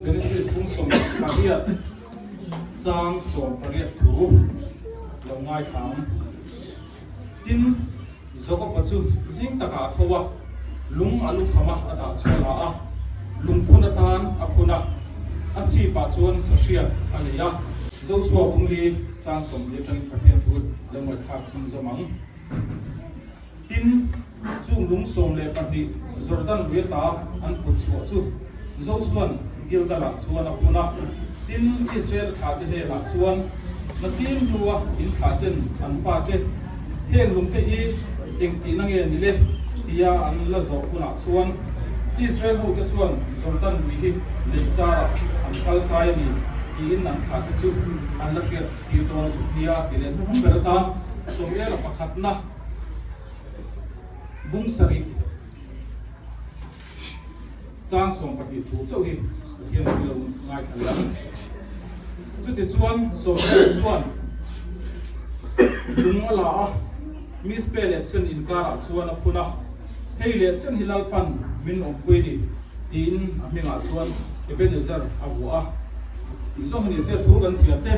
Genesis bung 18 chang 18 thu lo ngaithla ang. Tin, Jakob-a chu zing takah a tho a, lung a lukham a a dah chu a la a, lungphun atan a phun a, a chhipah chuan sahriat a lei a. Joshua bungli chang 40 atangin Pathian thu lo ngaihthlak chhunzawm ang. Tin, chung lung 12 Jordan lui ata an put chhuah chu Josua'n Gilgal-ah chuan a phun a. Tin, Israel thlahte hnenah chuan, Nakin hnua in thlahten an pate, Heng lungte hi engtihna nge ni le? tia an la zawh hunah chuan Israel hote chuan Jordan lui hi lei charah an kal kai a ni tiin an thlahte chu an la hriat tir dawn zuk nia ti leh hnuhnung ber atan Samuela pakhatna bung sarih chang 12 thu chauh hi Pathian hi lo ngaithla leh ang. Chutichuan Samuela chuan lung a la a, Mizpe leh Sen inkarah chuan a phun a, Hei leh chen hi Lalpan min awmpui ni, tiin a hmingah chuan Ebenezer a vuah a. Tih zawng hi ni se thu kan chhiar te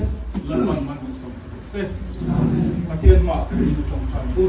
Lalpan man min sawm sak se. Pathian hmaah min tawngtai u.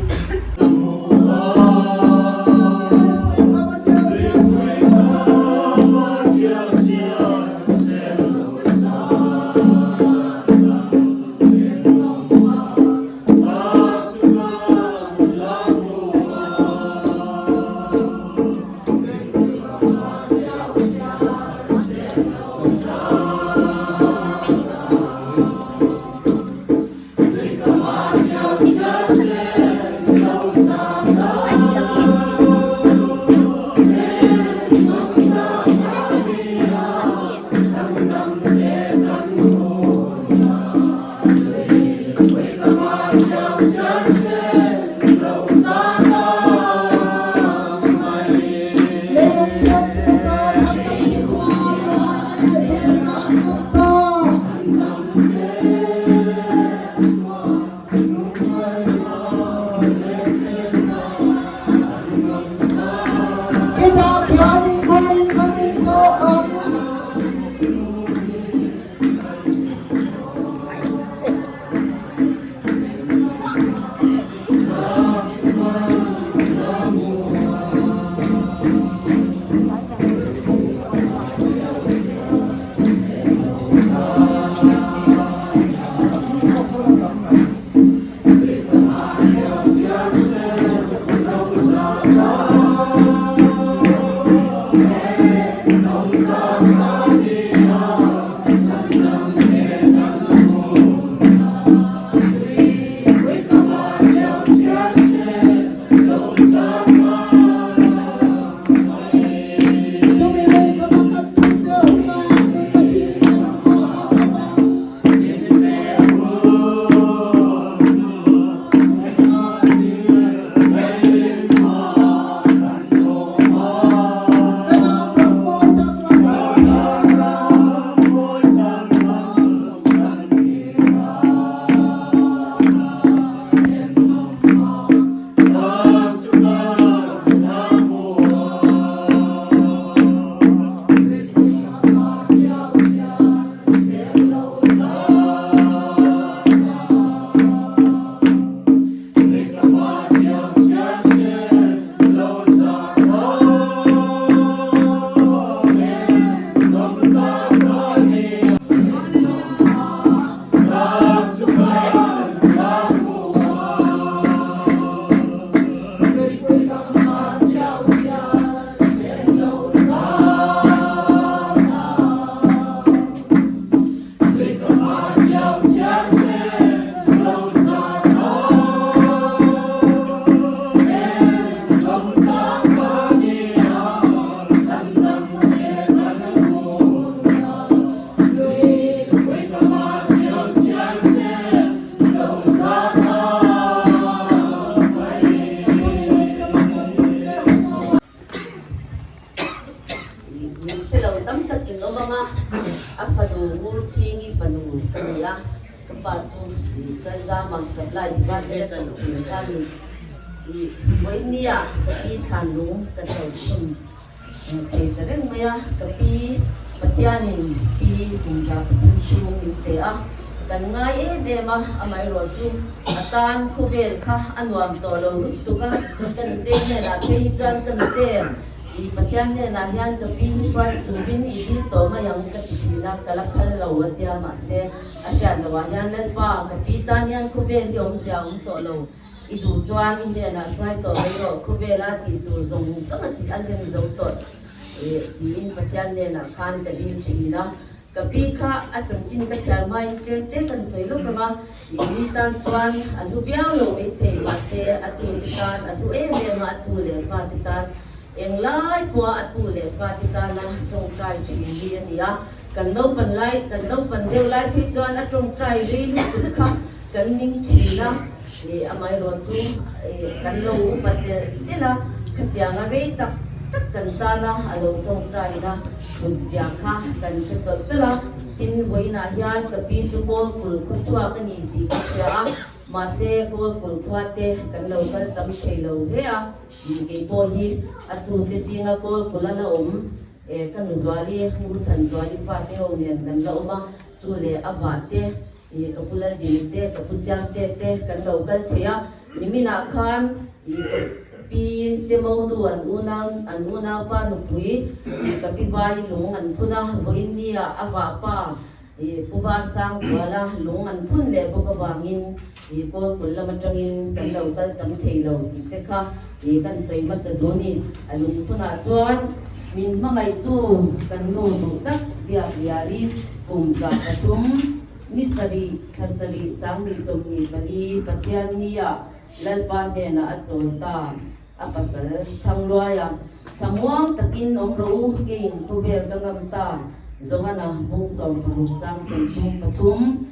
Min hre lo tam tak in awm ang a, a fanu Ngurchingi fanu ka ni a, ka pa chu Chalzama Supply Department a thawk thin kha a ni. Vawinia ka pi Thlanlung ka chho chhun thei ta reng mai a, ka pi. Pathianin pi kum 3 chhung min pe a, kan ngai em em a, amaherawhchu a tan khawvel kha a nuam tawh lo lutuk a, ka nute hnenah phei hi chuan ka nute i Pathian hnenah hian ka pi hi hruai turin i dil tawh mai ang ka ti thin a, ka la phal lo a tia mahse a hriat loh ah hian Lalpa ka pi tan hian khawvel hi awmzia a awm tawh lo. I duh chuan i hnenah hruai tawh mai rawh, khawvela tih tur zawng zawng a tih a hlen zo tawh tiin Pathian hnenah khan ka dil thin a. Ka pi kha a chanchin ka chhiar hmain tlem te kan sawi lawk ang a, i mi tan chuan a hlu viau lo maithei mahse a tu te tan a hlu em em a, a tu leh fa te tan englai pawha a tu leh fa te tana tawngtai thin hi a ni a. Kan naupan lai, kan naupan deuh lai phei chuan a tawngtai rei lutuk kha kan ning thin a. Ih amaherawh chu ih kan lo upa telh telh a, khatianga rei tak tak kan tana a lo tawngtaina kut zia kha kan hre tawlh tawlh a. Tin, vawiinah hian ka pi chu Kawlkul khaw chhuak a ni tih ka hria a, mahse Kawlkul khua te kan lo kal tam thei lo hle a, keipawh hi a tute zinga Kawlkul a la awm ka nu Zuali, Ngurthanzuali fate ho nen kan la awm a, chu leh a vah te Ih ka pu Laldin te, ka pu Siamte te kan lo kal thei a, niminah khan ih ka pi te monu an unau an unaupa nupui ih ka pi vai lung an phun a, vawiin nia a vahpa ih Pu Varsangzuala lung an phun leh bawk avangin ih Kawlkul lam atangin kan lo kal tam thei lo tih te kha ih kan sawi hmasa duh a ni. A lungphunah chuan min hmangaihtu kan nu duh tak Biakliari kum 3 Ni sarih, thla sarih, 2024 Pathian nia Lalpa hnenah a chawl ta. A pasal Thangluaia, Thlamuang takin awm rawh u, keiin khawvel ka ngam ta. Johana bung 16 chang 33,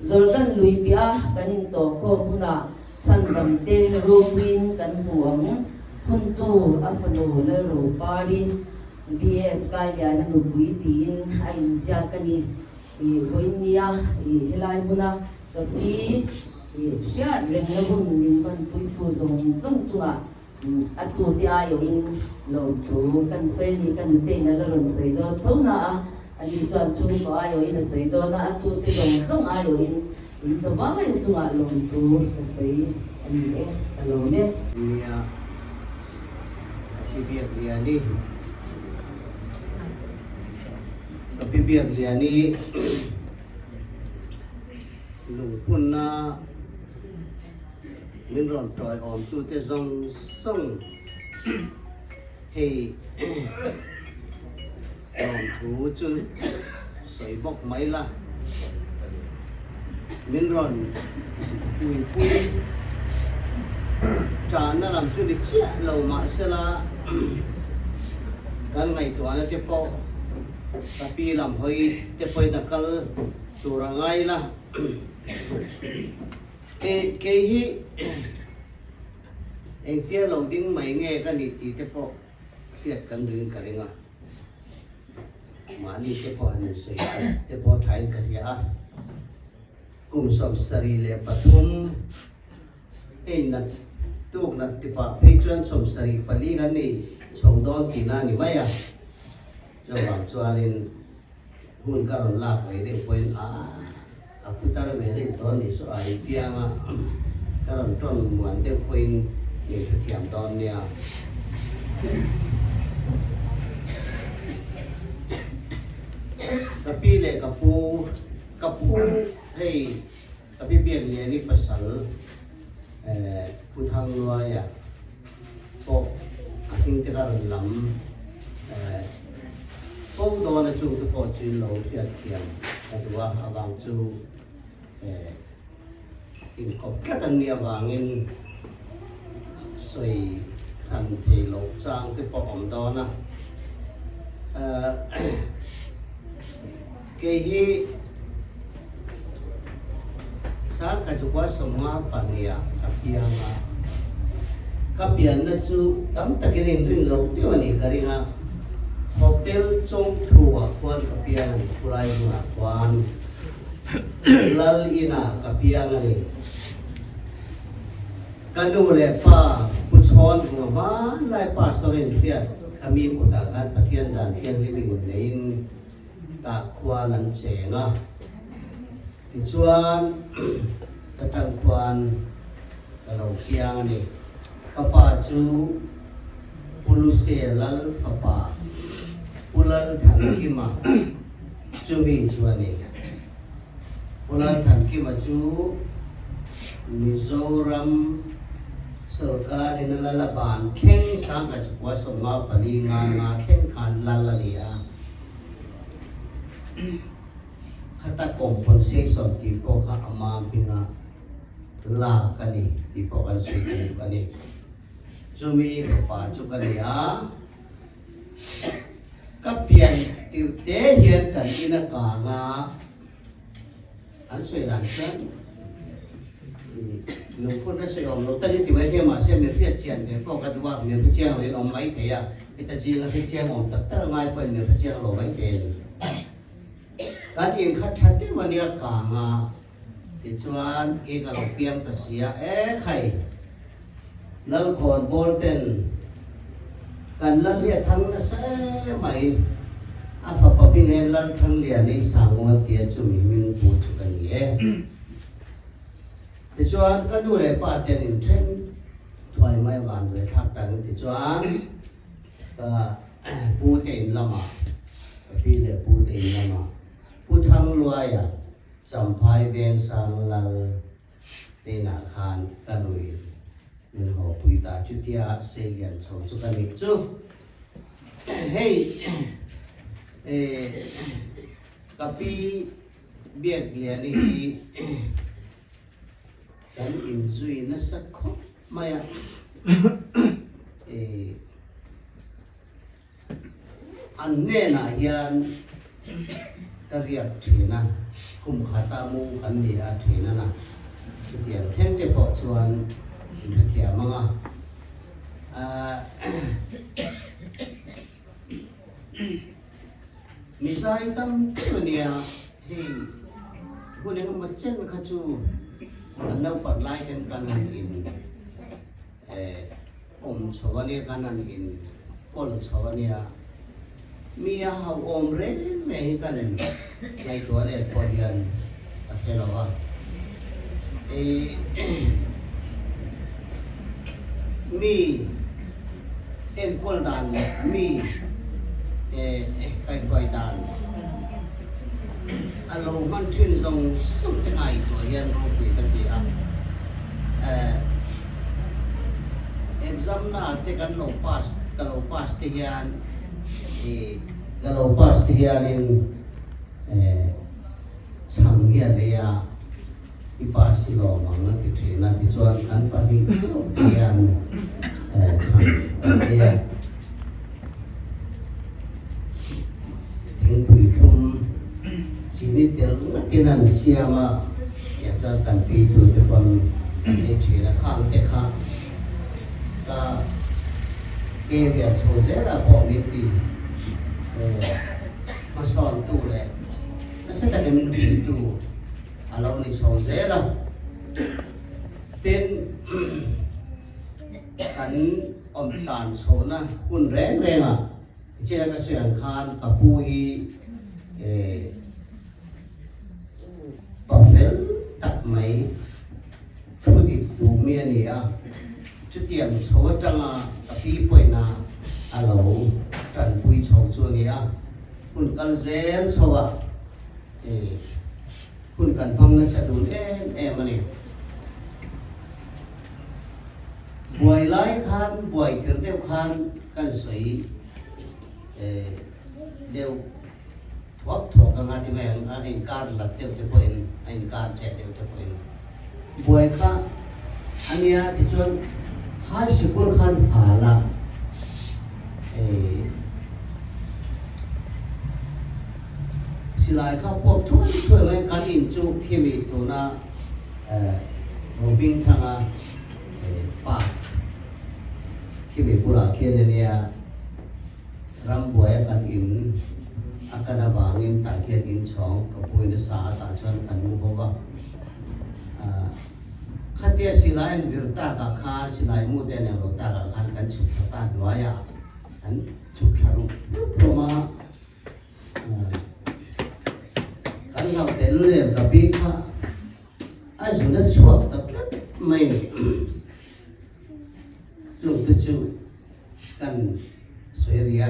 Jordan lui piah kan intawh khawm hunah chhandam te ropuiin kan hmu ang. Phuntu a fanu Lalropari, BS Kailiana nupui tiin a inziak a ni. I vawiin nia i helai hmuna ka pi i hriat rengna hun min hmanpuitu zawng zawng chungah a tute aiawhin lawmthu kan sawi a ni. Ka nutein a la rawn sawi dawn tho na a, ani chuan chhungkaw aiawhin a sawi dawn a, a tute zawng zawng aiawhin in chawvaia chungah lawmthu ka sawi a ni e, ka lawm e. Nia, ka pi biak liani. Ka pi biak lian i lungphunna min rawn tawi awmtute zawng zawng hei lawmthu chu sawi bawk mai la, min rawn puipui ṭahna lam chu ni chiah lo mahsela kan ngaihtuahna te pawh ka pi lam hawi te pawhin a kal tur a ngai la. Kei hi engtia lo ding mai nge ka nih tih te pawh hriat kan duhin ka ring a. Mahni te pawh an insawi te pawh thain ka hria a. Kum 73 hei nat tuk nat tipah phei chuan 74 kan ni chho dawn tihna a ni mai a. Chuvang chuanin hun ka rawn lak rei deuh pawhin a a putar ve reng tawh a nih chu a intiang a, ka rawn tawn muan deuh pawhin min hrethiam dawn nia. Ka pi leh ka pu, ka pu hei ka pi Biakliani pasal Pu Thangluaia pawh a hming te ka rawn lam fo dawn a chung te pawh chu in lo hriat thiam ka duh a, avang chu inkawp tlat an nih avangin sawi hran thei loh chang te pawh awm dawn a. Kei hi Sangkhachuka 54 ka piang a, ka pianna chu tam takin inrin loh deuh a nih ka ring a, Hotel Chawngthu-ah khuan ka piang a ni, khulai hmunah khuan Lal inah ka piang a ni. Ka nu leh pa Pu Chhawn Vunga hmanlai pastor inhriat kha mi kutah khan Pathian dan thianghlim in neiin. Tah khuan an cheng a, tichuan ka tang khuan ka lo piang a ni. Ka pa chu Pu Luse Lal fapa Pu Lal Thankima chumi chu a ni. Pu Lal Thankima chu Mizoram sorkar in a lal a ban thleng sangkhat 1954 nga nga thleng khan lal a ni a. Khata compensation tih pawh kha a mam hminga lak a ni tih pawh kan sawi thei a ni. Chumi fapa chu ka ni a, ka pian tirh te hian kan in a kang a, an sawi dan chuan lungphun a sawi awm lo tak in ti mai thei a, mahse mi hriat chian ve pawh ka duh a, mi hre chiang lo in awm mai thei a, heta zinga hre chiang awm tak tak a ngai pawhin mi hre chiang lo mai thei a ni. Kan inkhat tha deuh a nia kang a, tichuan kei ka lo piang ta si a, e khai Lalkhawn bawl ten kan Lalhliah thang nasa em mai, a fapa hming hian Lalthangliani Sanguan tia chumi hming pu chu ka ni e. Tichuan ka nu leh pa ten inthen thuai mai van ve thlak tak in tichuan ka pu te in lamah ka pi leh pu te in lamah Pu Thangluaia Champhai Vengsang Lal Teinah khan ka nui min haw pui ta chutia seilian chho chu ka nih chu. Hei ka pi Biakliani hi kan inzui nasa khawp mai a. An hnenah hian ka riak thin a, kum khata mu kan ni a thin a na. Chutiang thleng te pawh chuan in hrethiam ang a. Mi zai tam deuh a nia, hei hun engemaw chen kha chu kan naupang lai hian kan han in. Awm chho a nia kan han in kawl chho a nia mi a hauh awm reng reng hi kan ngaihtuah let pawh hian ka hre lo a mi enkawl dan leh mi kaihhruai dan a lo hman thin zawng zawng te ngaihtuah hian ropui ka ti a. Exam na te kan lo pass ka lo pass te hian ih ka lo pass te hianin eh chhang hi a nei a i pass i lawm ang a ti thin a tichuan kan pahnih chauh te hian eh chhang kan nei a thingpui thlum chini tel ngatin an siam a tiang chuan kan pi tu te pawn an ei thin a khang te kha ka ke rian chho zel ah pawh min ti hmasawn tu leh nasa takin min hrilh tu a lo ni chho zel a tin kan awm tlan chhohna hun reng reng ah tichena ka sawi ang khan ka pu hi pa fel tak mai thu dik duh mi a ni a, chutiang chho atanga ka pi pawina a lo tanpui chho chu a ni a, hun kal zel chho a hun kan hmang nasa dun em em a ni. Buai lai khan buai tir deuh khan kan sawi deuh thuak thuak anga ti mai ang a inkar lat deuh te pawhin a inkar cheh deuh te pawhin buai kha a nia tichuan high sikul khan hal a silai kha puak thuai thuai mai kan in chu khimi tuna Rohmingthanga park khimi bulah khian a nia rambuaia kan in a kan avangin tah khian inchhawng ka pui nasa a tah chuan kan mu ho va khatia silai an vir takah khan silai mu te an englo takah khan kan chhuk thla ta hnuaiah an chhuk thla rup rup hlawm a. Kan hlauh tehlul em ka pi kha a zun a chhuak ta tlat mai ni. Chung te chu kan sawi a nia.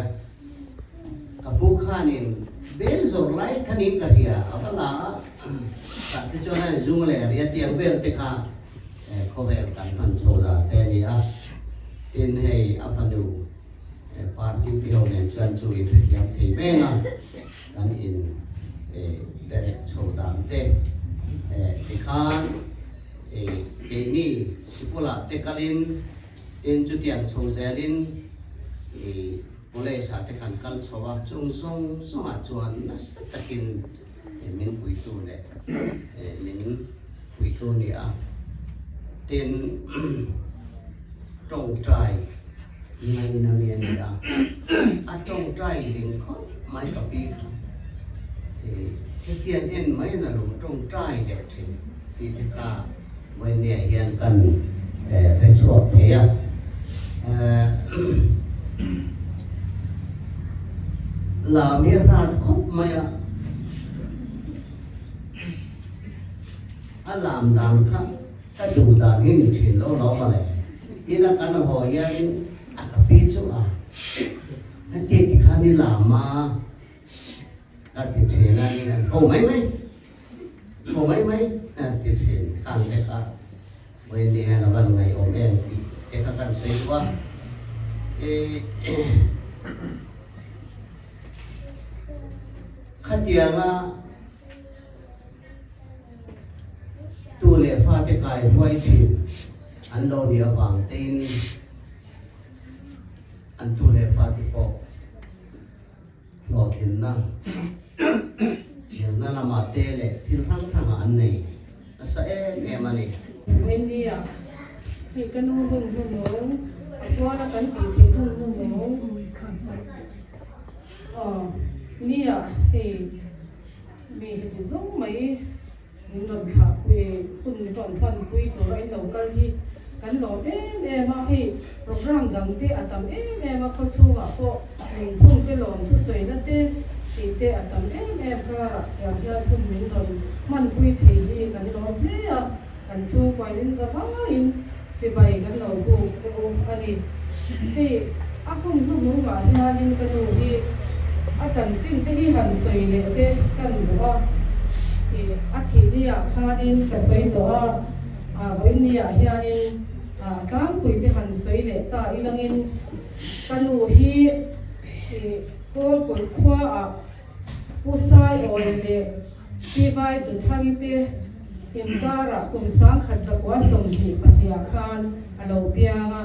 Ka pu khanin bel zawr lai khanin ka hria a va la a, tah te chuan a inzung leh a ria tiang vel te kha khawvel kan hman chho dan te a ni a. Tin hei a fanu party te ho nen chuan chu in hrethiam thei veng a, kan in berek chho dan te tikhan keini sikula te kalin tin chutiang chho zelin college ah te kan kal chho a, chung zawng zawngah chuan nasa takin min puitu leh min fuihtu a ni a, tin tawngtai ngaina mi a ni a, a tawngtai zing khawp mai ka pi kha hetiang en mai a na lo tawngtai leh thin tih te kha vawinia hian kan hre chhuak thei a. Lam hi a hrat khawp mai a, a lam dan kha ka duh dan hi ni thin lo lo mawle. Ina kan haw hianin a ka pi chu a, heti ti khan i lam a, ka ti thin a, ho mai mai. Thaw mai mai a ti thin khang te kha Wendy hian a van ngaihawm em tih te kha kan sawi duh a. Khatianga tu leh fate kai huai thin an lo nih avang tein an tu leh fate pawh hlawhtlinna, zirna lamah te leh thil hrang hrangah an nei nasa em em a ni. Wendy-a, Hei ka nu hun hnunung, a kuala kan tih theih hun hnunung. Aw, nia, hei mi heti zawng mai. Min rawn thlah pui, hun min rawn hman pui tura in lo kal hi kan lawm em em a, hei program dang te a tam em em a, khaw chhungah pawh lungphung te lawm thusawina te tih te a tam em em karah tiang hian hun min rawn hman pui thei hi kan lawm hle a, kan chhungkuain in za vaiin chibai kan lo buk che u a ni. Hei a hun hnuhnungah hianin ka nu hi a chanchin te hi han sawi leh te kan duh a, ih a thih ni ah khanin ka sawi tawh a, ah vawiin ni ah hianin ah tlangpui te han sawi leh ta ilangin ka nu hi ih Kawlkulh khua ah Pu Saiawi leh Pi Vai Duthangi te inkarah kum 1922 ah khan a lo piang a.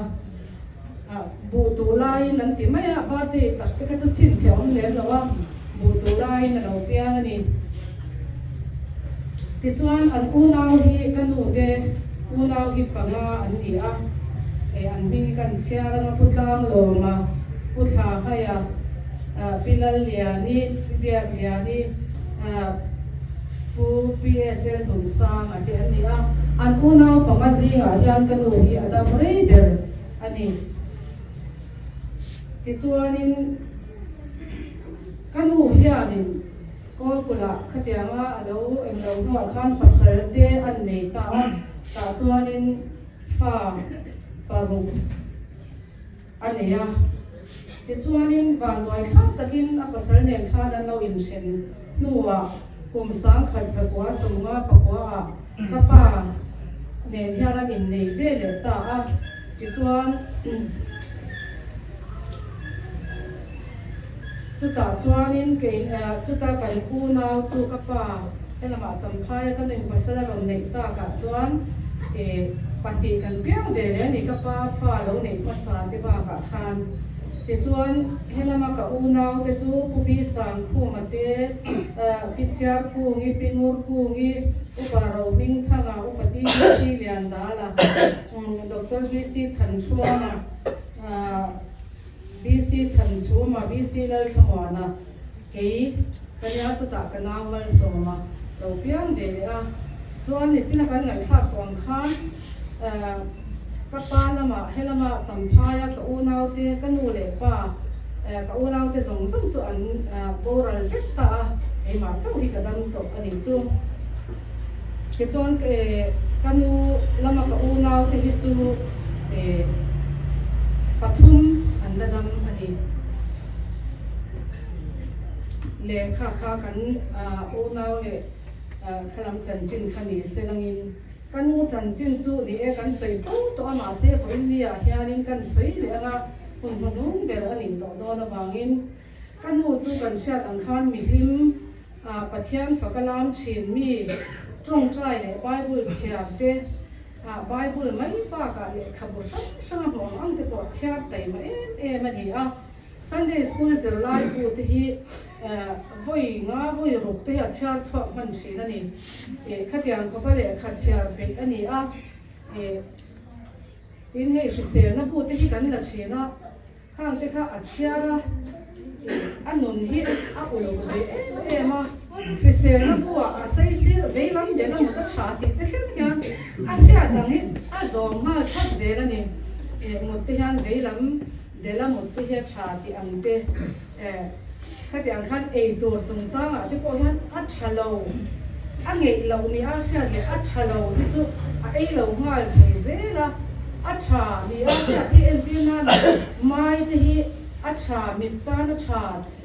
Buh tuh laiin an ti mai a, birthday tak te kha chu chhinchhiah awm lem lo a, buh tuh laiin a lo piang a ni. Tichuan an unau hi ka nu te unau hi panga an ni a, an hming hi kan chhiar anga Pu Tlanglawma, Pu Thlahaia, Pi Lalliani, Pi Biakliani, Pu PSL Dunsanga te an ni a, an unau panga zingah hian ka nu hi a dam rei ber a ni. Tichuanin ka nu hianin Kawlkulh-ah khatianga a lo englo hnuah khan pasal te an nei ta a, tah chuanin fa paruk a nei a. Tichuanin vanduai thlak takin a pasal nen khan an lo inthen hnuah kum 1959 ah ka pa nen hian an innei ve leh ta a. Tichuan chutah chuanin kei chuta kan unau chu ka pa helamah Champhaia ka nuin pasal a rawn neih takah chuan pahnih kan piang ve leh a ni ka pa fa lo neih hmasa te bakah khan. Tichuan helama ka unau te chu Pu Bi Sangkhuma te, Pi Chhiarkungi, Pi Ngurkungi, Upa Rohmingthanga, Upa TBC Liandala, Doctor BC Thanchhuama, BC Thanchhuma, BC Lalthlamuana, kei ka nia chutah ka nau Malsawma lo piang ve leh a. Chuan nichina kan ngaihthlak tawh ang khan ka pa lamah helama Champhaia ka unaute, ka nu leh pa ka unaute zawng zawng chu an boral vek ta a. Keimah chauh hi ka dam tawh a nih chu. Tichuan ka nu lama ka unau te hi chu pathum an la dam a ni. Lehkha kha kan unau leh khalam chanchin kha ni se langin ka nu chanchin chu ni e kan sawi fo tawh a mahse vawiin niah hianin kan sawi leh anga hun hmahnung ber a nih tawh dawn avangin Ka nu chu kan hriat ang khan mihlim ah Pathian faka lam thin mi tawngtai leh Bible chhiar te ah Bible mai bakah lehkhabu hrang hrang a hmuh ang ang te pawh chhiar taima em em a ni a. Sunday School zirlai bu te hi vawi nga vawi ruk te hi a chhiar chhuak hman thin a ni. Khatiang khawpa lehkha chhiar peih a ni a. Tin hei hriselna bu te hi kan la thin a. Khang te kha a chhiar a, a nun hi a uluk ve em em a, hriselna buah a sei sir veilam den a mut a tha tih te thleng hian a hriat ang hi a zawm nghal that zel a ni. Mut te hian veilam del a mut te hi a tha tih ang te, khati ang khan ei tur chungchangah te pawh hian a tha lo, a ngeih loh ni a hriat leh a tha lo hi chu a ei lo nghal thei zel a. A tha ni a hriat hi entir nan mai te hi a tha mit tan a tha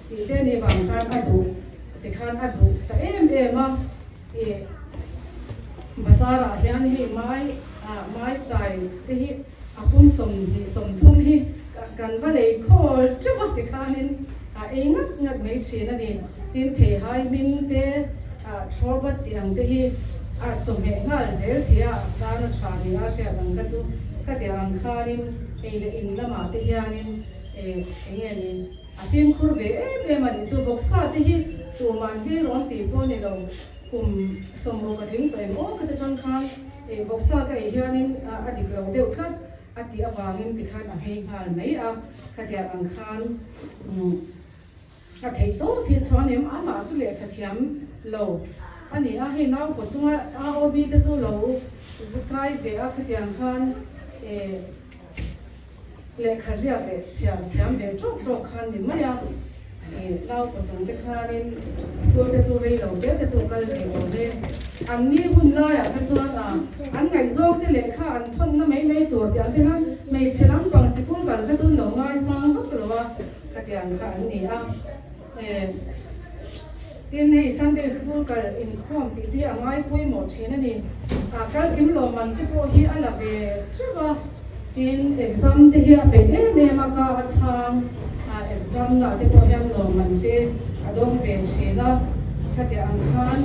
tih te ni vang khan a duh tikhan a duh ta em em a ih bazar ah hian hei mai ah mai tai te hi a pum 20 30 hi kan va lei khawl teuh a tikhanin a ei ngat ngat mai thin a ni tin theihai hming te ah thlawrbat tih ang te hi a chawhmeh nghal zel thei a, a tan a tha ni a hriat ang kha chu khatiang ang khanin ei leh in lamah te hianin eh eng nge ni a fimkhur ve em em a nih chu vawksa te hi tuman hi rawn tih pawh a ni lo kum 60 a tling tawh em aw khata tang khan eh vawksa ka ei hianin a dik lo deuh tlat a tih avangin tikhan a nghei nghal mai a khatiang ang khan umm. A theih tawp hi chuan em amah chu lehkha thiam lo a ni a, hei nau pawh chunga ROB te chu lo kai ve a khatiang khan eh lehkha ziak leh chhiar thiam ve tawk tawk khan ni mai a, eh nau pawh chung te khanin school te chu rei lo te te chu kal ve awm e. An ni hun laiah kha chuan a an ngaihzawng te lehkha an thawnna mai mai tur tih ang te khan hmeichhe lampang sikul kal kha chu an lo ngaisang vak lo a. Khatiang kha an ni a, eh tin hei Sunday School kal inkhawm tih te hi a ngai pawimawh thin a ni. Ah kal kim lo man te pawh hi a la ve teuh a, tin exam te hi a peih em em a ka a chhang ah exam na te pawh hian lawmman te a dawng ve thin a, khatiang ang khan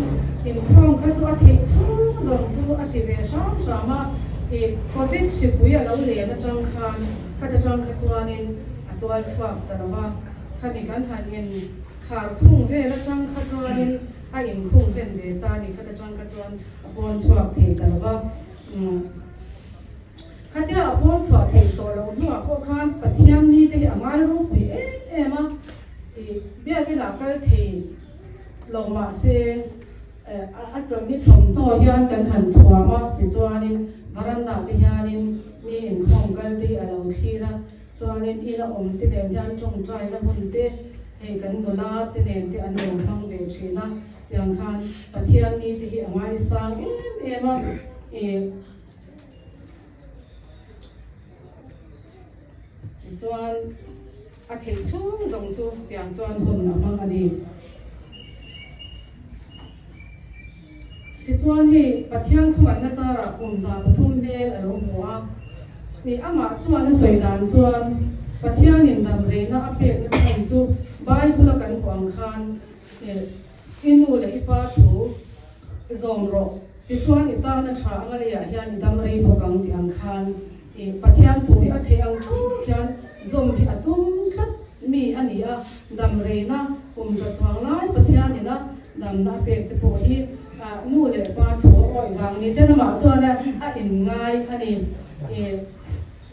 inkhawm kha chu a theih chhung zawng chu a ti ve hram hram a, ih Covid hripui a lo len atang khan khata tang kha chuanin A tual chhuak ta lo a, khami kan han in khar khung vel atang kha chuanin a inkhung hlen ve ta ni khat atang kha chuan a pawn chhuak thei ta lo va. Umm khatia a pawn chhuah theih tawh loh hnuah pawh khan Pathian ni te hi a ngai ropui em em a, ih biakinah kal thei lo mahse a chawlhni thawmhnaw hian kan han thuam a tichuanin varanda te hianin mi inkhawm kal te hi a lo thlir a. Chuanin ila awm te nen hian tawngtaina hun te hei kan nula te nen te an lo hmang ve thin a, tiang khan Pathian ni te hi a ngaisang em em a, ih tichuan a theih chhung zawng chu tiang chuan hun a hmang a ni. Tichuan hei Pathian khawngaihna zarah kum 300 hmel a lo hmu a, ih amah chuan a sawi dan chuan Pathianin damreina a pekna chhan chu Bible-a kan hmuh ang khan ih i nu leh i pa thu zawm rawh, tichuan i tana tha anga leiah hian i damrei bawk ang tih ang khan ih Pathian thu hi a theih ang tawk hian zawm hi a tum tlat mi a ni a, damreina kum za chuang lai Pathianin a Damna a pek te pawh hi nu leh pa thu a awih vang ni te lamah chuan a inngai a ni.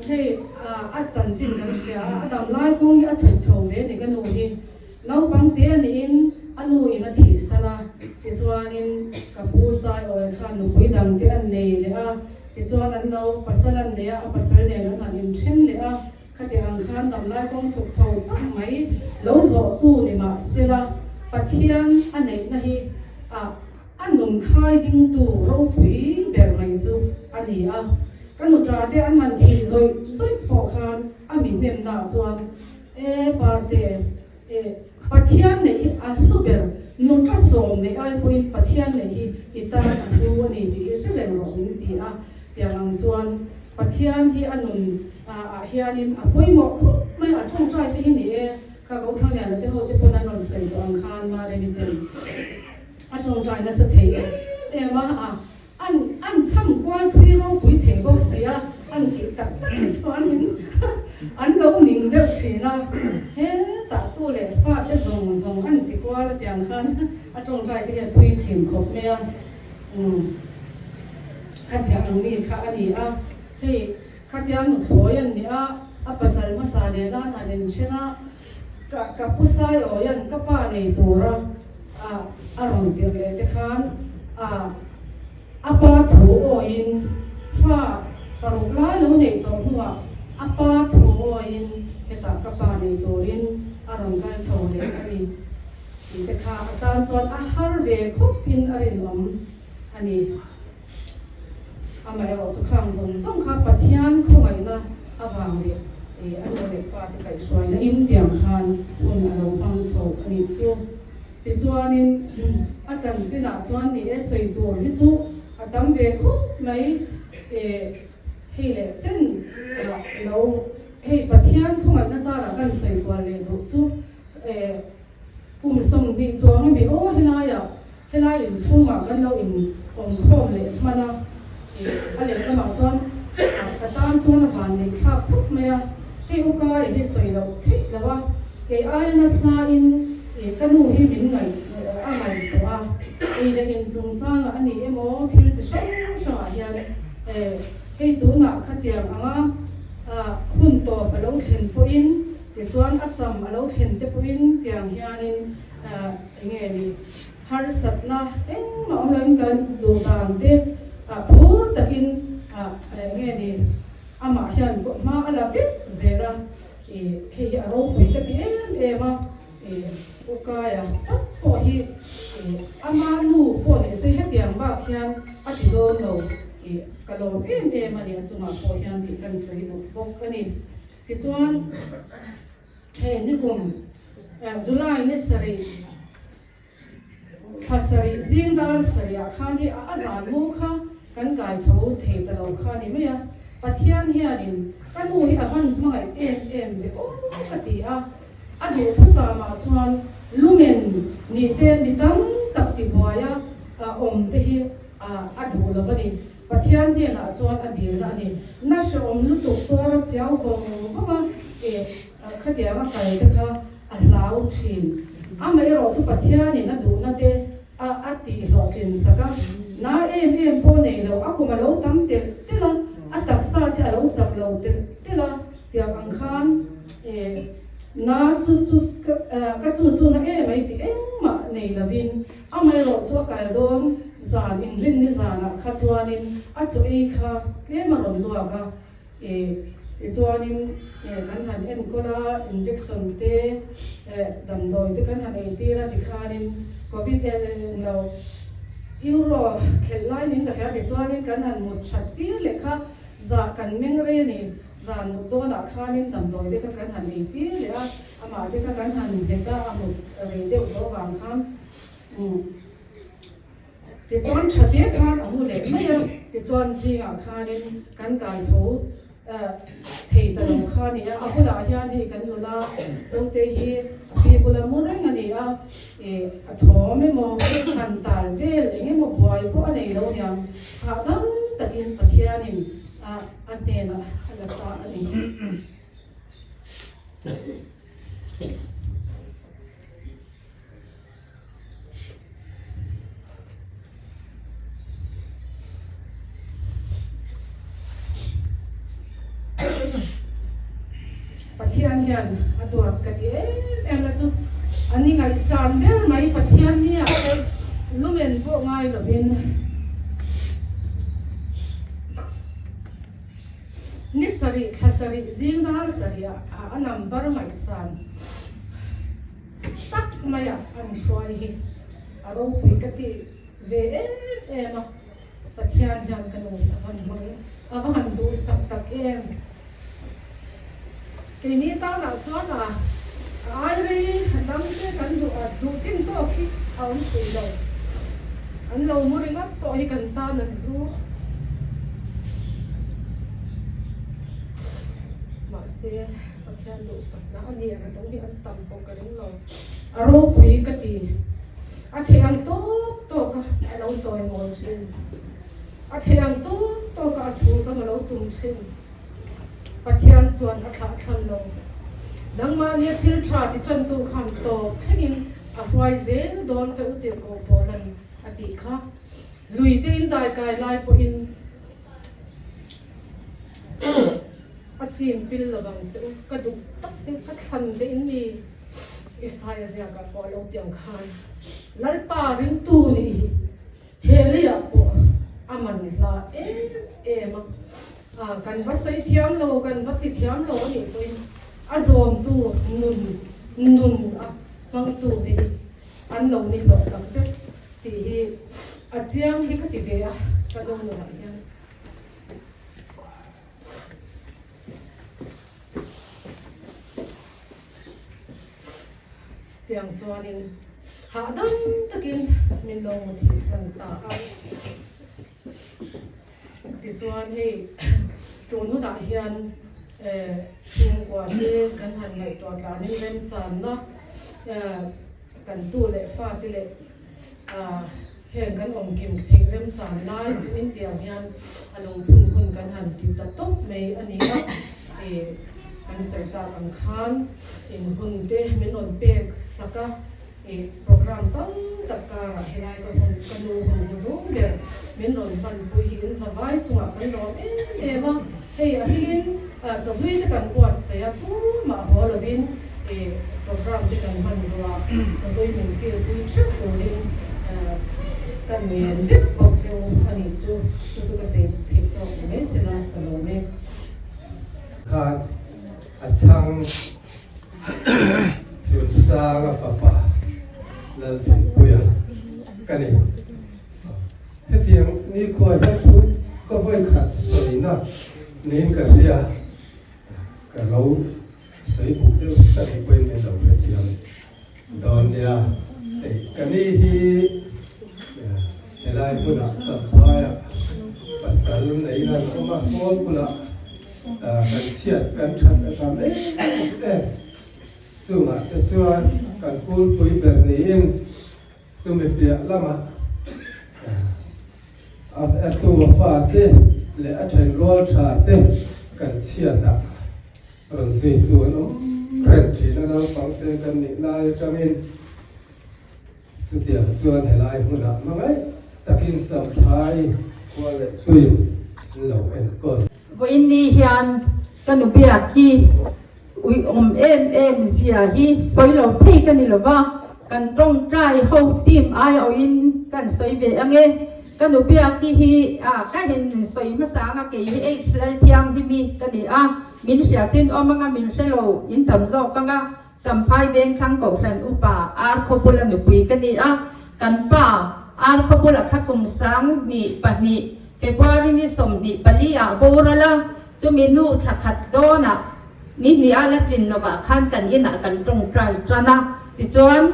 Hei a chanchin kan hria a, a dam lai kawng hi a chhuk chho ve ni ka nu hi. Naupang te a niin a nu in a thih san a, tichuanin ka pu Saiawia khan nupui dang te an nei leh a, tichuan an lo pasal an nei a, a pasal nen an han inthen leh a. Khati ang khan damlai kawng chhuk chho tak mai lo zawhtu ni mah sela, Pathian a neihna hi a a nun khai dingtu ropui ber mai chu a ni a. Ka nuṭa te an han thih zawih zawih pawh khan a mi hnemnaah chuan, E Parte, e Pathian neih hi a hlu ber, nuṭa sawm neih ai pawhin Pathian neih hi i tan a hlu a ni tih hi hre reng rawh min ti a. Tiang ang chuan Pathian hi a nun ah hianin a pawimawh khawp mai a, tawngtai te hi ni e, kha Gothang Liana te ho te pawn an rawn sawi tawh ang khan Maremi ten a tawngtai nasa thei em em a, a an an chham kual thui ropui thei bawk si a, an tih tak tak hi chuanin an lo ning deuh thin a, hetah tu leh fa te zawng zawng an ti kual a tiang khan a tawngtai te hi a thui thin khawp mai a, umm khatiang ang mi kha a ni a, hei Khatia nuthlawi an ni a, a pasal hmasa leh nan han inthen a, ka ka pu Saiawian ka pa nei tura a a rawn tirh leh te khan a a pa thu awiin fa paruk lai lo neih tawh hnuah a pa thu awiin hetah ka pa nei turin a rawn kal chho leh a ni tih te kha a tan chuan a har ve khawp in a rinawm a ni. Amaherawh chu khang zawng zawng kha Pathian khawngaihna avang leh a nu leh pa te kaihhruaina in tiang khan hun a lo hmang chho a nih chu. Tichuanin a chanchinah chuan ni e sawi tur hi chu a tam ve khawp mai e hei leh chen lo hei Pathian khawngaihna zarah kan sawi kual leh duh chu e Kum 20 chuang ami aw helaiah helai inchhungah kan lo in awm khawm leh hman a, a lehlamah chuan ka tan chuan a van neih thlak khawp mai a, hei u kai hi sawi loh theih lo a, kei aia nasa in ka nu hi min ngaih a ngaihtuah a, ei leh in chungchangah a ni emaw thil chi hrang hrangah hian hei tunah khatiang anga hun tawp a lo thlen pawhin Tichuan a cham a lo thlen te pawhin tiang hianin eng nge ni harsatna engmah awm loin kan duh dan te phur takin eng nge ni amah hian hma a la vek zel a, hei hi a ropui ka ti em em a, U Kaia tak pawh hi ama nu pawh ni se hetiang bak hian a ti dawn lo ka lawm em em a ni a chungah pawh hian tih kan sawi duh bawk a ni. Tichuan, hei nikum July ni sarih, thla sarih zing dar sarihah khan hi a zan mu kha kan kai tho thei ta lo kha ni mai a. Pathian hianin ka nu hi a van hmangaih em em ve aw ka ti a. A duhthusam-ah chuan lumen nih te mi tam tak tibuai a awm te hi a duh lo a ni. Pathian hnenah chuan a dilna a ni. Na hrehawm lutuk tuar a chiau vawng vawng a, eh, khatiang a kal te kha a hlau thin. Amaherawh chu Pathianin a duhna te a a tihhlawhtlin sak a, na em em pawh nei lo, a kum a lo tam telh telh a, a taksa te a lo chak lo telh telh a, tiang ang khan, eh, na chu chu ka chu chu na em ai tih engmah nei lovin, Amaherawh chu a kal dawn zan inrinni zanah kha chuanin a chaw ei kha tlem a rawn luak a, eh tichuanin eh kan han enkawl a, injection te eh damdawi te kan han eitir a tikhanin covid eh lo euro khelh lai nin ka hria tichuanin kan han mut that tir leh kha zah kan meng rei a ni, zan mut dawnah khanin damdawi te kha kan han eitir leh a. Amah te kha kan han nghet a, a mut rei deuh tawh avang khan umm tichuan tha te khan a mu leh mai a, tichuan zingah khanin kan kai tho thei ta lo kha a ni a, a bulah hian hei kan nula Zote hi a pi bula mu reng a ni a, ih a thawm emaw han tal vel eng emaw buai pawh a nei lo niang, hahdam takin Pathianin a hnenah a la ta a ni. Pathian hian a duat ka ti em em la chu an i ngaihsan ber mai Pathian nia lumen pawh ngai lovin Ni sarih thla sarih zing dar sarih ah a number ngaihsan tak maia an hruai hi a ropui ka ti ve em em a, Pathian hian ka nu hi a van hmang a va han duhsak tak em. Keini tanah chuan a ai rei dam te kan duh a, duh chin tawk hi a awm thei lo. An lo mu ringawt pawh hi kan tan an hlu. Mahse Pathian duhsakna a ni ang a dawng hi an tam pawh ka ring lo. A ropui ka ti. A thei ang tawk tawk a a lo chawi mawl thin. A thei ang tawk tawk a a thu zawm a lo tum thin. Pathian chuan a thlah thlan lo. Nangmahnia thil tha ti tantu khan tawp thlengin a hruai zel dawn che u tirhkoh Paula'n a tih kha. Lui te in daikai lai pawhin a chim pil lovang che u. Ka duh tak te, ka thlan te in ni. Isaia ziakah pawh a lo ti ang khan Lalpa ringtu nih hi he leiah pawh a man hla em em a, kan va sawi thiam lo, kan va ti thiam lo a nih pawhin a zawmtu nun nun a hmangtu te hi an lo ni hlawh tak zet tih hi a chiang hi ka ti ve a ka nu nunah hian. Tiang chuanin hahdam takin min lo mu thih san ta a. Tichuan hei tun hunah hian chhungkua te kan han ngaihtuah tlanin remchanna kan tu leh fate leh Heng kan awm kim theih remchan lai chu intiang hian a lo phun hun kan han ti ta tawp mai a ni a, ih kan sawi tak ang khan in hun te min rawn pek sak a, ih program tam tak karah helai ka hun ka nu hun hnurung ber min rawn hmanpui hi in zavai chungah kan lawm em em a, hei a hmingin chawhlui te kan buatsaih a tumah haw lovin ih program te kan hman zuah chawhlui min kilpui theuh turin ka ngen vek bawk che u a nih chu, chu chu ka sei theih tawk ni mai sela ka lawm e. Khan a chhang Hlunsanga fapa Lalhmunpuia ka ni. Hetiang nikhua hian thu ka vawi khat sawina niin ka hria, ka lo sawi buk deuh ta nih pawhin min lo hrethiam dawn nia. Hei ka ni hi helai hmunah Champhaiah pasal neiin an awm a, hall bulah kan chhiat kan that a tam em em. Chungah te chuan kan kulpui ber niin Chumi piah lamah a tu fate leh a thenrual tha te kan chhiatah rawn zuitu an awm reng thin a, naupangte kan nih lai atangin chutiang chuan helai hmunah hmangaih takin Champhai khua leh tuin an lo enkawl. Vawiin ni hian ka nu biak hi Uiawm em em zia hi sawi lo thei ka ni lova, kan tawngtai ho team aiawhin kan sawi ve ange. Ka nu Biaki hi a ka hin sawi hmasa anga kei hi H Lalthianghimi ka ni a, min hriatin awm anga min hre lo in tam zawk anga Champhai Vengthlang Kohhran Upa Ar Khawbula nupui ka ni a, kan pa Ar Khawbula kha kum 2002 February ni 24 ah boral a, Chumi nu thla khat dawnah ni hnih a la tlin lovah khan kan inah kan tawngtai tan a, tichuan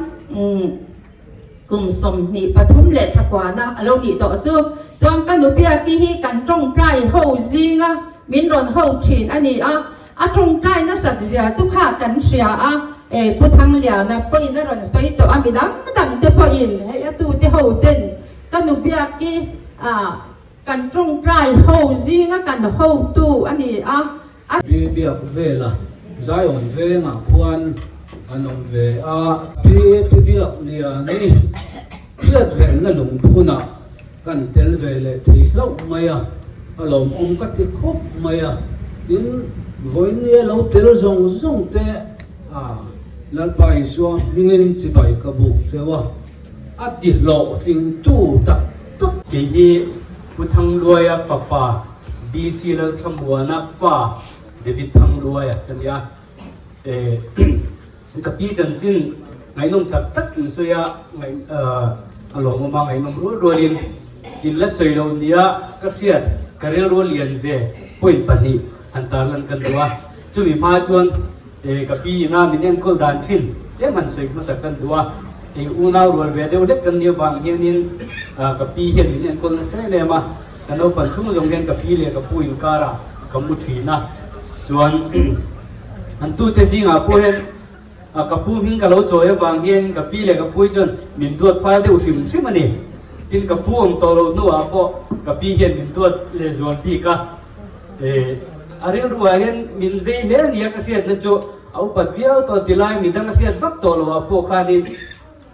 kum 23 leh thla kuana a lo nih tawh chu. Chuan ka nu Biaki hi kan tawngtai ho zinga min rawn ho thin a ni a, a tawngtai nasat zia chu kha kan hria a, e Pu Thangliana pawhin a rawn sawi tawh a, midang dang te pawhin hei a tute ho ten ka nu Biaki ah Kan tawngtai ho zinga kan hotu a ni a. A. Pi biak vela Zion vengah khuan an awm ve a. Pi pi biak liani hriat rengna lungphunah kan tel ve leh thei hlauh mai a, a lawmawm ka ti khawp mai a. Tin, vawinia lo tel zawng zawng te a Lalpa Isua hmingin chibai ka buk cheu a. A ti hlawhtlingtu tak tak. Kei hi Pu Thangluaia fapa BC Lalthlamuana fa David Thangluaia ka ni a. Ka pi chanchin. Ngaihnawm tak tak in sawi a, ngaih a lawmawm a, ngaihnawm rual rualin in la sawi loh nia ka hriat ka rilru lian ve point pahnih han tarlan ka duh a. Chumi hma chuan ka pi ina min enkawl dan thin tlem han sawi hmasa kan duh a. Hei unau rual ve deuh hlek kan nih avang hianin ka pi hian min enkawl nasa em em a. Ka naupan chhung zawng hian ka pi leh ka pu inkarah ka mu thin a, chuan an tute zingah pawh hian ka pu hming ka lo chawi avang hian ka pi leh ka pui chuan min duat fal deuh hrim hrim a ni. Tin, ka pu awm tawh loh hnuah pawh ka pi hian min duat leh zual bik a, a rilruah hian min vei hle a nia ka hriatna chu a upat viau tawh tilai midang a hriat vak tawh loh ah pawh khanin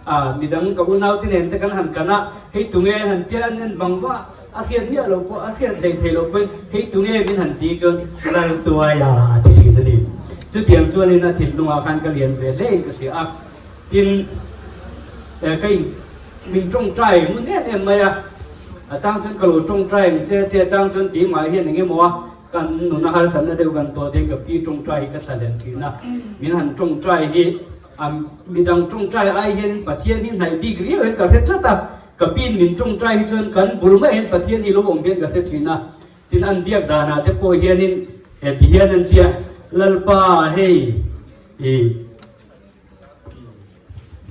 A, midang ka unaute nen te kan han kan a, hei tunge an han tia an en vang vang a, a hriat miah lo pawh, a hriat hlei thei lo pawhin hei tunge min han ti chuan Laltuaia a ti thin a ni. Chutiang chuanin a thinlungah khan ka lian ve hle in ka hria a, tin ka in min tawngtai ngun em em mai a, a chang chuan ka lo tawngtai ang che tia chang chuan keimah hian eng emaw a kan nuna harsatna deuh kan tawh te ka pi tawngtai hi ka thla hlen thin a, min han tawngtai hi A midang tawngtai ai hian Pathian hi hnaih bik riau hian ka hre tlat a, ka pin min tawngtai hi chuan kan bul mai hian Pathian hi lo awm hian ka hre thin a, tin an biak danah te pawh hianin heti hian an tia, Lalpa hei i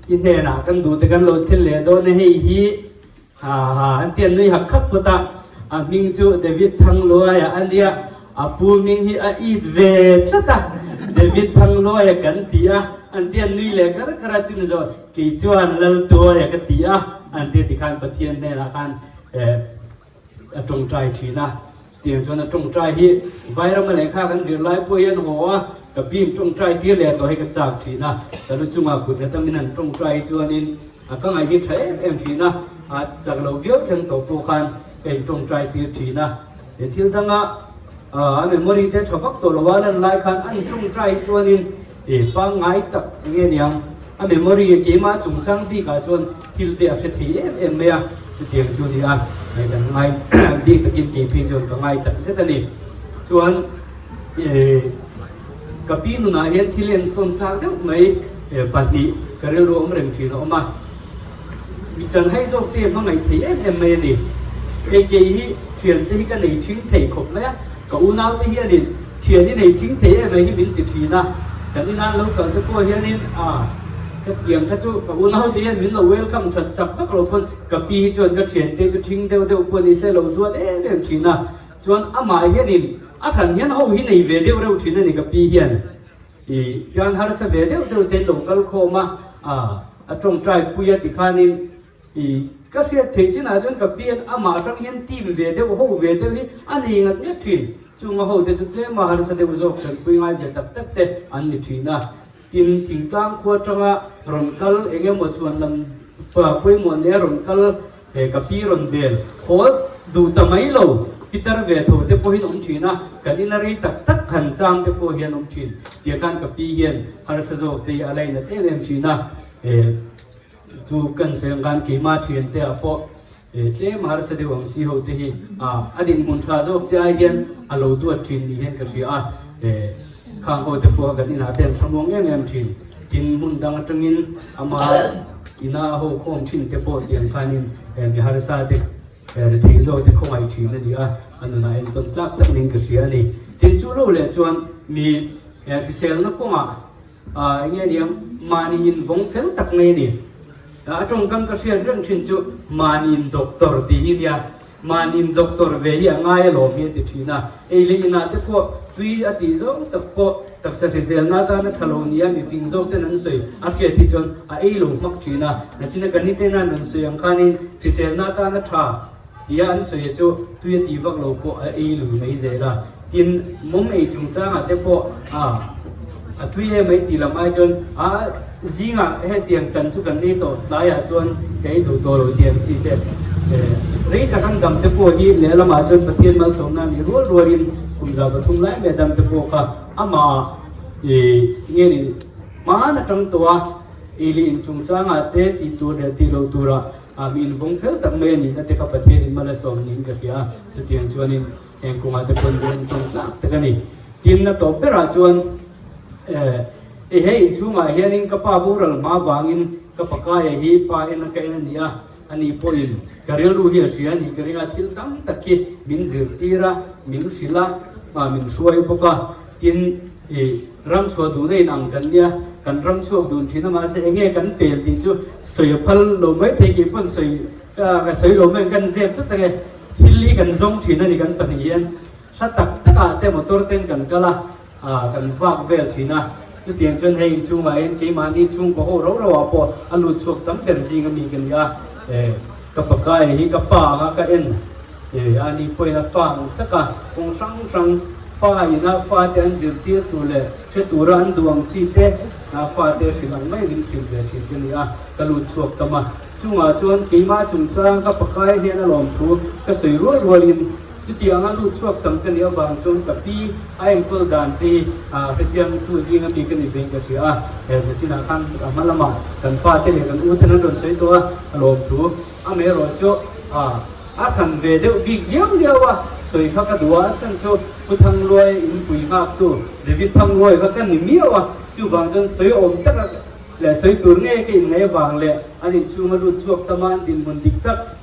i hnenah kan duh te kan lo thil leh dawn a hei hi Ha ha an ti a nui hak khak phawt a, a hming chu David Thangluaia a nia, a pu hming hi a it ve tlat a, David Thangluaia kan ti a, an ti a nui leh kar kar a, chumi zawh kei chuan Laltuaia ka ti a, an ti a tikhan Pathian hnenah khan eh a tawngtai thin a, chutiang chuan a tawngtai hi Vairama lehkha kan zir lai pawh hian haw a, ka pin tawngtai tir leh tawh hi ka chak thin a, ka lu chungah kut nghet a min han tawngtai hi chuanin A ka ngaih hi tha em em thin a, a chak lo viau thleng tawh pawh khan ka in tawngtai tir thin a. He thil danga a memory te tha vak tawh lo a lan lai khan a in tawngtai hi chuanin e pangngai tak nge niang a memory keimah chungchang bikah chuan thil te a hre thei em em mai a, chutiang chu ni a hei kan ngai bik takin kei phei chuan ka ngai tak zet a ni. Chuan e Ka pi nunah hian thil entawn tlak deuh mai pahnih ka rilru awm reng thin a awm a, mi chanhai zawk te hmangaih thei em em mai a ni. Hei kei hi thiante hi ka nei thing thei khawp mai a, ka unau te hianin thian i nei thing thei em ai hi min ti thin a, kan inah lo kal te pawh hianin a ka tiang kha chu ka unau te hian min lo welcome that sak vak lo pawn ka pi hi chuan ka thiante chu thing deuh deuh pawh ni se lo duat em em thin a. Chuan amah hianin a hran hian ho hi nei ve deuh reuh thin a ni ka pi hian i hian harsa ve deuh deuh te lo kal khawm a, a tawngtai pui a tikhanin i ka hriat theih chinah chuan ka pi hian amah hrang hian team ve deuh ho ve deuh hi a nei ngat ngat thin. Chunga ho te chu tlema harsa deuh zawk tanpui ngai ve tak tak te an ni thin a. Tin, thingtlang khua atanga rawn kal eng emaw chuan lam pawimawh nia rawn kal he ka pi rawn bel haw duh ta mai lo pitar ve tho te pawhin awm thin a, kan ina rei tak tak han chang te pawh hian awm thin. Tiah khan ka pi hian harsa zawk te hi a lainat em em thin a, chu kan sawi ang khan keimah thian te ah pawh Tlem harsa deuh ang chi ho te hi a dinhmun tha zawk te ai hian a lo duat thin ni hian ka hria a, khang ho te pawh kan inah te an thlamuang em em thin. Tin, hmun dang atangin ama ina a ho khawm thin te pawh tiang khanin mi harsa te rethei zawk te khawngaih thin a ni a, a nunah entawn tlak tak niin ka hria a ni. Tin, chu lo leh chuan mi hriselna kawngah Eng nge niang, mahni in vawng fel tak mai a ni. A tawngkam ka hriat reng thin chu mahni in doctor tih hi nia, mahni in doctor ve hi a ngai alawm hi a ti thin a. Ei leh inah te pawh tui a tih zawng tak pawh taksa hriselna atana tha lo nia mi fing zawk ten an sawi a hriat hi chuan a ei lo hmak thin a. Nachina kan nite nan rawn sawi ang khanin hriselna atana tha Tia an sawi chu tui a tih vak lo pawh a ei lui mai zel a, tin mawm ei chungchangah te pawh a a tui em mai tih lam ai chuan a zingah hetiang kan chu kan ei tawh tlaiah chuan ka ei duh tawh lo tih ang chi te rei tak an dam te pawh hi lehlamah chuan Pathian malsawmna a nih rual rualin kum 103 lai mai a dam te pawh kha amah ih nge ni hmaan atang tawh a ei leh in chungchangah te tih tur leh tih loh turah A mi invawng fel tak mai a nihna te kha Pathian in mal a sawm niin ka hria a, chutiang chuanin heng kawngah te pawn min tawng tlak tak a ni. Tin, a tawp berah chuan eh I he inchhungah hianin ka pa boral hma vangin ka pakaia hi pa en a ka en a ni a, ani pawhin ka rilru hi a hria a nih ka ring a, thil tam tak hi min zirtir a, min hrilh a, min hruai bawk a, tin i ram chhuah duhna in ang kan nia, kan ram chhuak dun thin a mahse enge kan pel tih chu sawi a phal lo maithei kei pawn sawi ka sawi lo mai ang kan zep tlat ang e, thil hi kan zawng thin a ni kan pahnih hian hla tak takah te motor ten kan kal a. Ah, kan vak vel thin a. Chutiang chuan hei inchhungah hian keimahni chhungkaw ho rau rauah pawh a lut chhuak tam ber zing ami ka ni a. Eh, ka pakai hi ka pa anga ka en. Eh, ani pawhin a fa ang tak a, kawng hrang hrang pa ina fate an zirtir tur leh hre tura an duh ang chi te a fate hrilh ang mai min hrilh ve thin ka ni a, ka lut chhuak tam a. Chungah chuan keimah chungchang ka pakai hian a lawmthu ka sawi rual rualin, Chutiang a lut chhuak tam ka nih avang chuan ka pi a enkawl dan te hi hrechiang tu zinga mi ka ni vein ka hria a, he nachinah khan a hma lamah kan pa te leh kan u ten an rawn sawi tawh a, a lawm thu amaherawh chu a hran ve deuh bik viau viau a, sawi kha ka duh a, a chhan chu Pu Thangluai inpui nghaktu David Thangluai kha ka ni miau a, chuvang chuan sawi awm taka leh sawi tur nge ka inngaih avang leh an inchhunga lut chhuak tama an dinhmun dik tak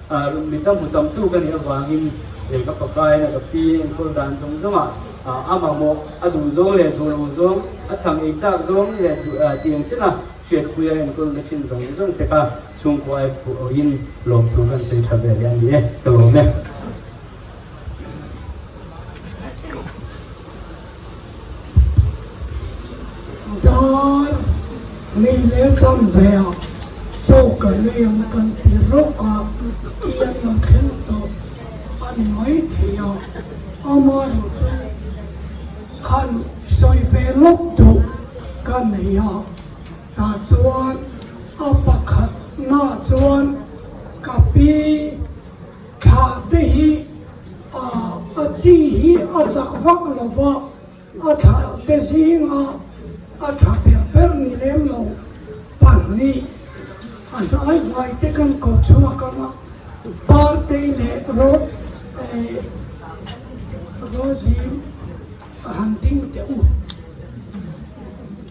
mi tam hmu tam tu ka nih avangin leh ka pakai na ka pi enkawl dan zawng zawngah a mamawh a duh zawng leh duh lo zawng a chhang ei chak zawng leh tih ang chena hriatpuia enkawl na thin zawng zawng te kha chhungkaw ai phuhin lawmthu kan sawi tha ve leh a ni e ka lawm e. Dar nei leh chan ve a chaw ka lei ang kan ti rawk a i an lo thleng tawh a ni mai thei a, amaherawh chu han sawi ve lawk duh ka nei a, tah chuan a pakhat na chuan ka pi Thla te hi a chi hi a chak vak lo va, a thla te zinga a tha ber ber ni lem lo pahnih a hnai hmai te kan ko chhuak ang a, Partei leh Rozim a han ding teh u.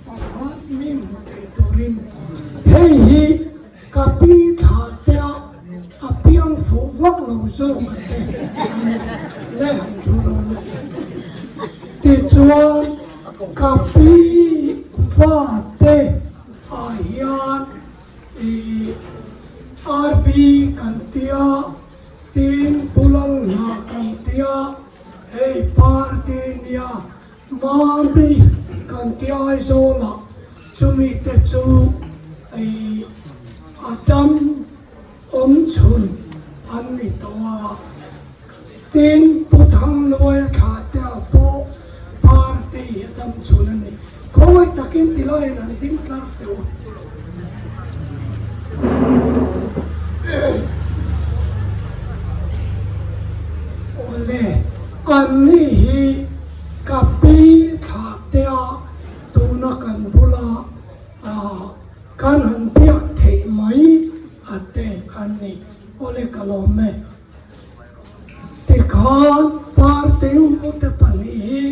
Pakhat mi hmu thei turin hei hi Ka pi thla tea a piang fuh vak lo zawk a te le han thu lo le. Tichuan ka pi fa te ah hian i RB kan tia tin Pu Lalhna kan tia hei party nia Mami kan ti Aizawl ah chumi te chu ei a dam awm chhun an ni tawh a, tin Pu Thangluaia thlah te ah pawh party hi a dam chhun a ni. Khawngaih takin ti laiin an ding tlar teuh a. Awle, anni hi ka pi thlah te a tuna kan bula kan han biak theih mai a te an ni. Awle ka lawm e. Tikhan party ute pahnih hi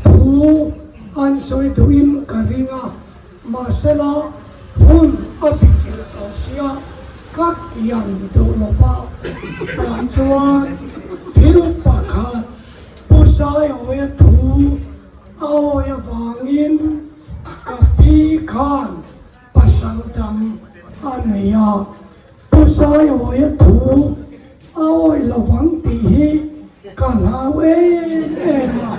thu an sawi duhin ka ring a, mahsela hun a bichilh tawh sia ka kian duh lo va, tah chuan thil pakhat Pu Saiawia thu a awi avangin ka pi khan pasal dang a nei a. Pu Saiawia thu a awi lovang tih hi ka hlau em em a.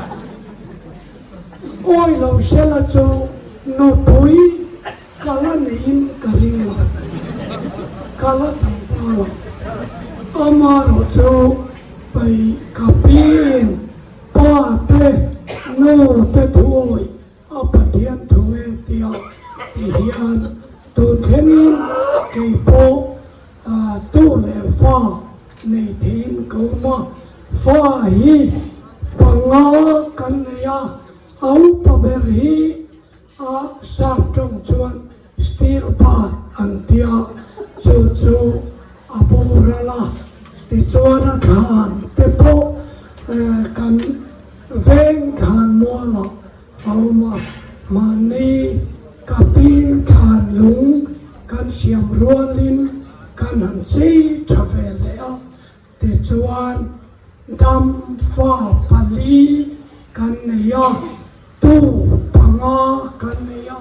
Awi lo sela chu nupui ka la neiin ka ring lo, ka la tlangval a. Amaherawh chu pai ka piin pa te nu te thu awi A Pathian thu e tia ti hian tun thlengin kei pawh tu leh fa nei theiin ka awm a, fa hi panga kan nei a, a upa ber hi a sap tawng chuan steel bar an tia, chu chu a boral a, tichuan a thlan te pawh kan veng thlan mualah a awm a, mahni. Ka pi thlan lung kan siam rualin kan han chei tha ve leh a, tichuan dam fa pali kan nei a, tu panga kan nei a,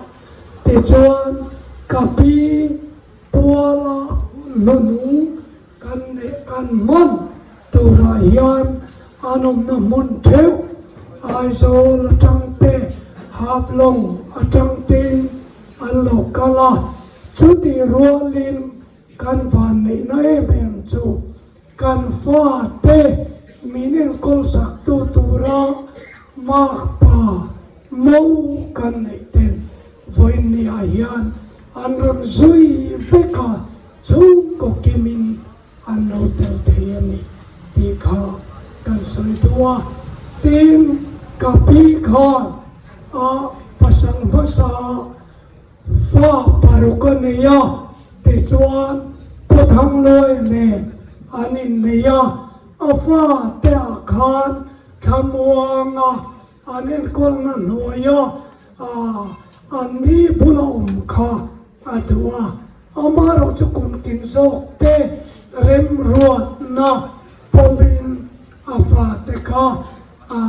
tichuan ka pi puala hnunung kan neih kan hman turah hian an awmna hmun theuh Aizawl atang te Haflong atang tein an lo kal a, chutih rualin kan vanneihna em em chu kan fate min enkawl saktu tura makpa mo kan neih ten vawiinniah hian an rawn zui vek a. Chhungkaw kimin an lo tel thei a ni tih kha kan sawi duh a. Tin, ka pi khan a pasal hmasa fa paruk a nei a, tichuan Pu Thangluai nen an innei a, a fa te ah khan Thlamuanga an enkawlna hnuaia an ni bula awm kha a duh a, amaherawh chu kum tin zawk te remruatna pawmin a fate kha a.